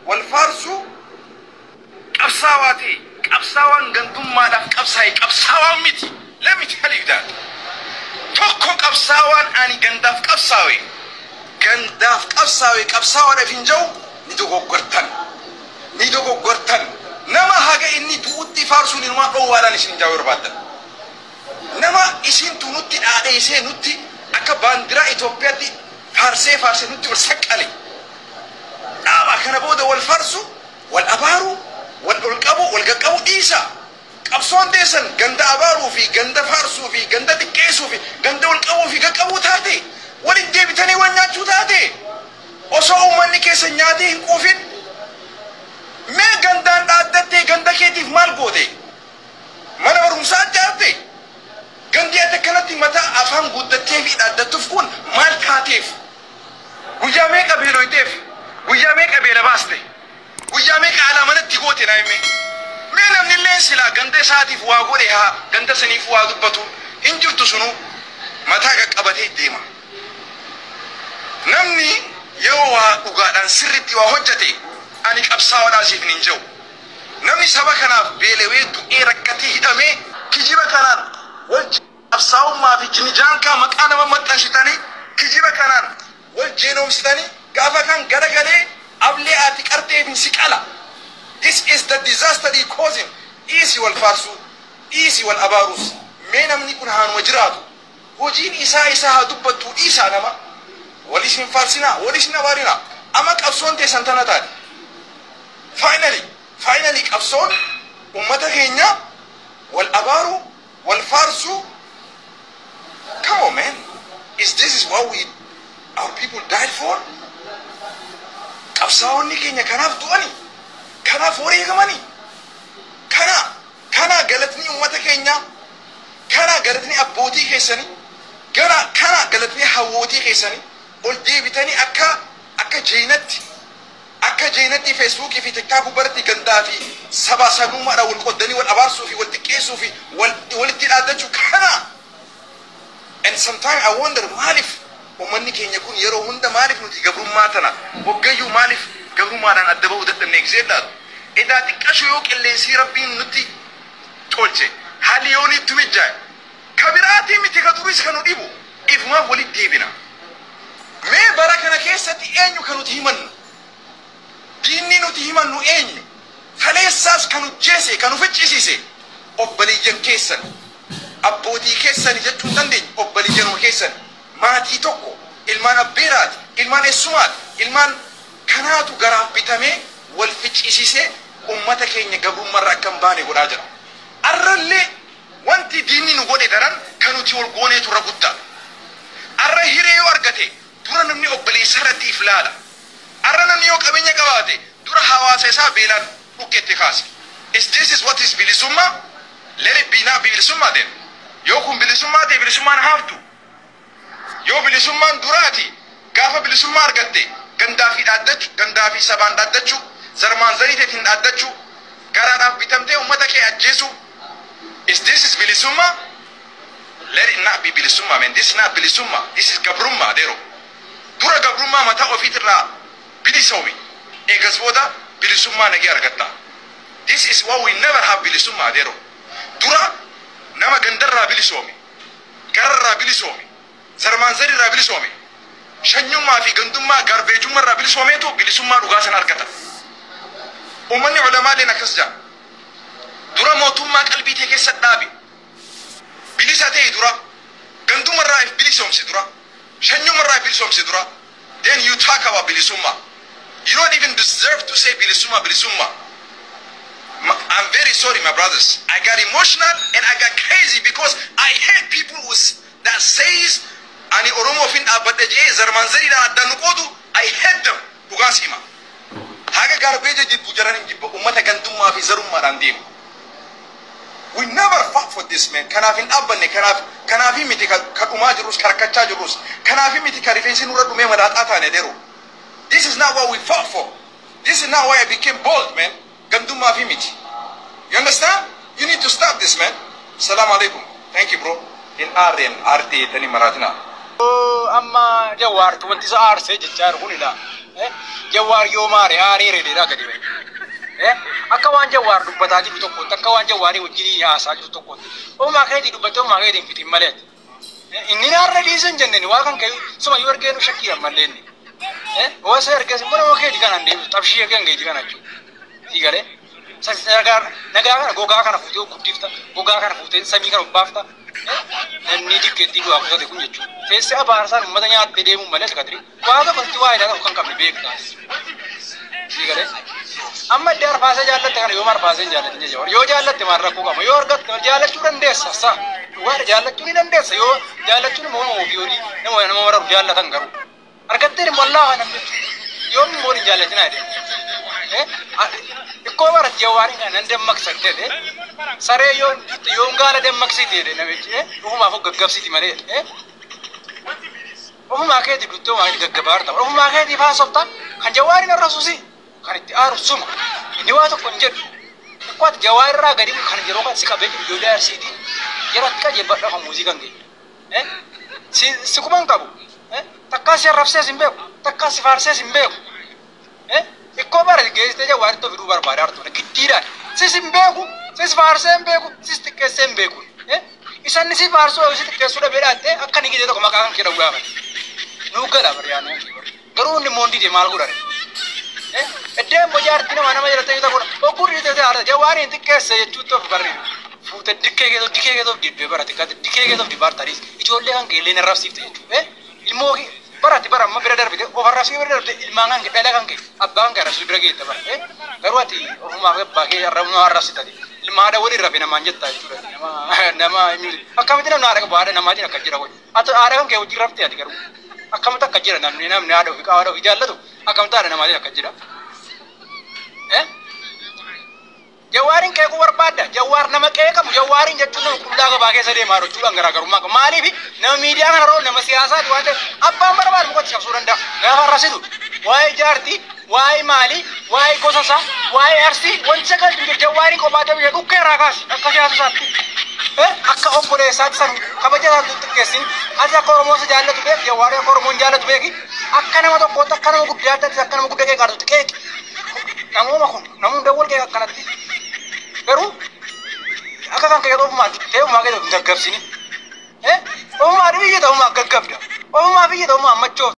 Wal faarsuu qabsaawaa ta'e, qabsaawaan gandummaadhaaf qabsaa'e qabsaawaan miti. Let me tell you that. Tokko qabsaawaan ani gandaaf qabsaawe, gandaaf qabsaawe, qabsaawaadhaaf hin jiru, ni dogoggortan, ni dogoggortan. Nama haga inni du'utti faarsuun inumaa dhoowwaadhaan isin jaawuu barbaaddan. Nama isintu nutti dhaadheessee, nutti akka baandiraa Itoophiyaatti faarsee faarsee nutti ol saqqale. Dhaaba kana booda wal faarsu, wal abaaru, wal ol qabu, wal qaqqabu dhiisa. Qabsoon teessan ganda abaaruu fi ganda faarsuu fi ganda xiqqeessuu fi ganda ol qabuu fi qaqqabuu taate, waliin deebitanii wal nyaachuu taate, osoo uummanni keessa nyaatee hin quufin mee gandaan dhaaddattee ganda keetiif maal goote? Mana barumsaa ijaarte? Gandi ati akkanatti mataa afaan guuddattee fi dhaaddattuuf kun maal taateef? Guyyaa meeqa beeloyteef? Guyyaa meeqa beela baaste? Guyyaa meeqa alaa manatti goote naa hime? Mee namni illee silaa ganda isaatiif waa godhe haa ganda saniif waa dubbatu hin jirtu, sunuu mataa qaqqabatee deema. Namni yoo waa dhugaadhaan sirriitti waa hojjete ani qabsaa'oodhaa siif hin jiru. Namni saba kanaaf beelawee, du'ee, rakkatee, hidhamee, kijiba kanaan wal qabsaa'ummaa fi jinijaankaa maqaa nama maxxansitanii, kijiba kanaan wal jeenoomsitanii, gaafa kan garagalee ablee ati qarteef hin siqala. This is the disaster he causing. Dhiisi wal faarsuu, dhiisi wal abaaruus. Mee namni kun haanuma jiraatu. Hojiin isaa isaa haa dubbattu, dhiisaa nama. Wal isin faarsinaa, wal isin abaarinaa. Amma qabsoon teessan tana taate. Finally, finally qabsoon ummata keenya wal abaaru, wal faarsuu. Come on, man. Is this is what we our people died for? Qabsaa'onni keenya kanaaf du'ani. Kanaaf wareegamani. Kana galatni ummata keenya, kana galatni abbootii keessanii, gara kana galatni hawwootii keessanii, ol deebitanii akka jeenatti Feesbuukii fi TikTok biratti gandaa fi saba sabummaadhaan wal qoddanii wal abaarsuu fi wal xiqqeessuu fi walitti dhaaddachuu kana. And sometimes I wonder, maaliif uummanni keenya kun yeroo hunda, maaliif nuti gabrummaa tana hoggayyuu, maaliif gabrummaadhaan adda bahuu dadhabne gisee laatu. Edaa xiqqashu yoo qilleensii Rabbiin nutti tolche, haalli yoo nutti mijaa'e, ka biraatii miti, ka duris ka nu dhibu ifumaaf walitti deebina. Mee bara kana keessatti eenyu ka nuti himannu? Diinni nuti himannu eenyu? Kaleessaas kan hojjeese, kan nu ficcisiise obboleeyyan keessan, abbootii keessani jechuu hin dandeenye, obboleeyyanuma keessan, maatii tokko, ilmaan abbeeraati, ilmaan eessumaati, ilmaan kanaatu garaaf bitamee wal ficcisiisee ummata keenya gabrummaarra akka hin baane godhaa jira. Arrallee wanti diinni nu godhe daran kan nuti wal gooneetu irra guddaa. Arra hiree yoo argate dura namni obboleessa irratti if laala. Arra namni yoo qabeenya qabaate dura hawaasa isaa beelaan dhukkeetti kaase. Is this is what is bilisummaa? Let it be not bilisummaa then. Yoo kun bilisummaa ta'e, bilisummaan haaftu. Yoo bilisummaan duraati gaafa bilisummaa argatte gandaa fi dhaaddachuu, gandaa fi sabaan dhaaddachuu, zarmaan zarii teetiin dhaaddachuu, garaadhaaf bitamtee uummata kee ajjeesuu. Is this is bilisummaa? Let it not be bilisummaa, man. This is not bilisummaa. This is gabrummaa dero. Dura gabrummaa mataa ofiitirraa bilisoomi. Eegas booda bilisummaa nagee argatta. This is what we never have bilisummaa dero. Dura nama gandarraa bilisoomi. Gararraa bilisoomi. Zarmaan zarirraa bilisoomi. Shanyummaa fi gandummaa garbeejummaa bilisoomeetu bilisummaa dhugaa sana argata. Uummanni ulamaaleen akkas jedha. Dura mootummaa qalbii tee keessa dhaabi. Bilisa ta'e dura. Gandumarraa if bilisoomsi dura. Shanyumarraa if bilisoomsi dura. Then you talk about bilisummaa. You don't even deserve to say bilisummaa, bilisummaa. I'm very sorry, my brothers. I got emotional and I got crazy because I hate people who that says ani Oromoo fin dhaabbadhe jedhee zarmaan zariidhaan addaan nu qoodu. I hate them. Dhugaan siima. Haga garbeeja jibbu jaran hin jibba ummata gandummaa fi zarummaadhaan deemu. We never fought for this, man. Kanaaf hin dhaabbanne, kanaaf miti ka dhumaa jirrus, ka rakkachaa jirrus, kanaaf miti ka rifeensi nurra dhumee madaaxaa taane deeru. This is not what we fought for. This is not why I became bold, man. Gandummaa fi miti. You understand? You need to stop this, man. Salam alaikum. Thank you, bro. In aarreen aartee jettanii maraatina. Amma Jawaartu wanti isa aarsee jechaa jiru kunidha. Jawaar yoo maare aaree reedeedhaa gadi ba'e. Akka waan Jawaar dubbataa jiru tokkotti, akka waan Jawaarii wajjin haasaa jiru tokkotti. Ofumaa keetii dubbattee ofumaa keetiin fitin malee. Inni naarra dhiisan jenneen waa kan ka'e suma yoo argeenu shakkiidhaan mallee inni. Wasa ergees immoo nama keetii kanaan deebisu xabshii kan keetii kana jechuudha. Sii galee. Nagaa kana gogaa kana fuutee guddifta, gogaa kana fuutee samii kana obbaafta. Namni dikkeetti du'aa kutate kun jechuudha. Teessee abaarsaan uummata nyaattee deemuun malee kadiri. Waa tokkotti waa ilaalaa kan qabne beektaa. Sii galee. Amma iddoo arfaasee jaallatte kana yooma arfaasee hin jaallatin jechuudha. Yoo jaallatte maal rakkoo qaba? Yoo argatte jaallachuu dandeessa sa. Dhugaadha jaallachuu ni dandeessa. Yoo jaallachuun immoo nama ofii olii nama nama mararu jaallatan garuu. Argatteen immoo allaaha namni yoo immoo hin jaallatin haa deemu. Ikkoo bara Jawaariin kana nan dammaqsan jedhe saree yoo yoon gaala dammaqsiti jedhe namichi ofumaaf gaggabsiti malee. Ofumaa keetii duttee ofumaa keetii gaggabaarta. Ofumaa keetii haasofta kan Jawaariin arrasuusi kan itti aaru suma inni waa tokko hin jedhu. Ikkoo ati Jawaar irraa gadi kan yeroo kan si qabee jiru ijoollee Arsiiti yeroo qajeelfadha kan muuziqaan kee. Si kuman qabu. Takkaa si arrabsees hin beeku. Takkaa si faarsees hin beeku. Ikkoo bara geessitee Jawaaritti of fiduu barbaada artuudha giddiidhaan. Sis hin beeku, sis faarsee hin beeku, sis xiqqeessee hin beeku. Isanni si faarsuu si xiqqeessuu dhabee dhaattee akka inni gidee tokko maqaa kan kee dhawuu gaafate. Nuu gala bari'aan garuu inni immoo didee maal godhare? Iddoo immoo jaartii nama nama jalatti ta'u godha. Ogguu dhiitee haadha Jawaariin xiqqeesse jechuutti of barri. Fuute dikkee keetoof dikkee keetoof diddee barate dikkee keetoof dibaartariis ijoollee kan keellee na rabsiifte jechuudha. Ilmoo barate bara amma bira darbite of arrabsii bira darbite ilmaan kan dhala kan kee abbaa kan kee arrabsuu bira geetta bara. Garuu ati ofumaaf abbaa kee arrabuma arrabsitati. Ilma haadha waliin rafe namaan jetta jechuudha. Nama nama akkamitti namni haadha qabu haadha namaatiin akka jira kun. Ati haadha kan kee wajjin raftee ati garuu akkamitti akka jira namni namni haadha ofii haadha ofii jaallatu akkamitti haadha namaatiin akka jira. Jawaariin qeequu barbaadda. Jawaar nama qeeqamu. Jawaariin jechuun nama qullaa gabaa keessa deemaa jechuudhaan garaagarummaa qaba. Maaliif nama miidiyaa kana roon nama siyaasaati waan ta'eef abbaan barbaadu mukatti cabsuu danda'a. Gaafa arrasitu waa'ee jaartii, waa'ee maalii, waa'ee gosa isaa, waa'ee Arsii wanti sagaltu jiru Jawaariin kophaa ta'e dhukkee irraa kaasi akka siyaasa isaatti. Akka obboleessaatti san kabaja isaan xiqqeessin ati akka Oromoon si jaallatu beeki Jawaariin akka Oromoon jaallatu beeki akka nama tokkootti akka nama guddaatti akka nama guddaa qeeqaatutti qeeqi. Namooma kun namoonni wal qeeqa akkanatti. Garuu akka kan kee ofumaa ta'e ofumaa kee gaggabsini. Ofumaa biyya ta'e ofumaa gaggabda. Ofumaa biyya ta'e ofumaa machoofta.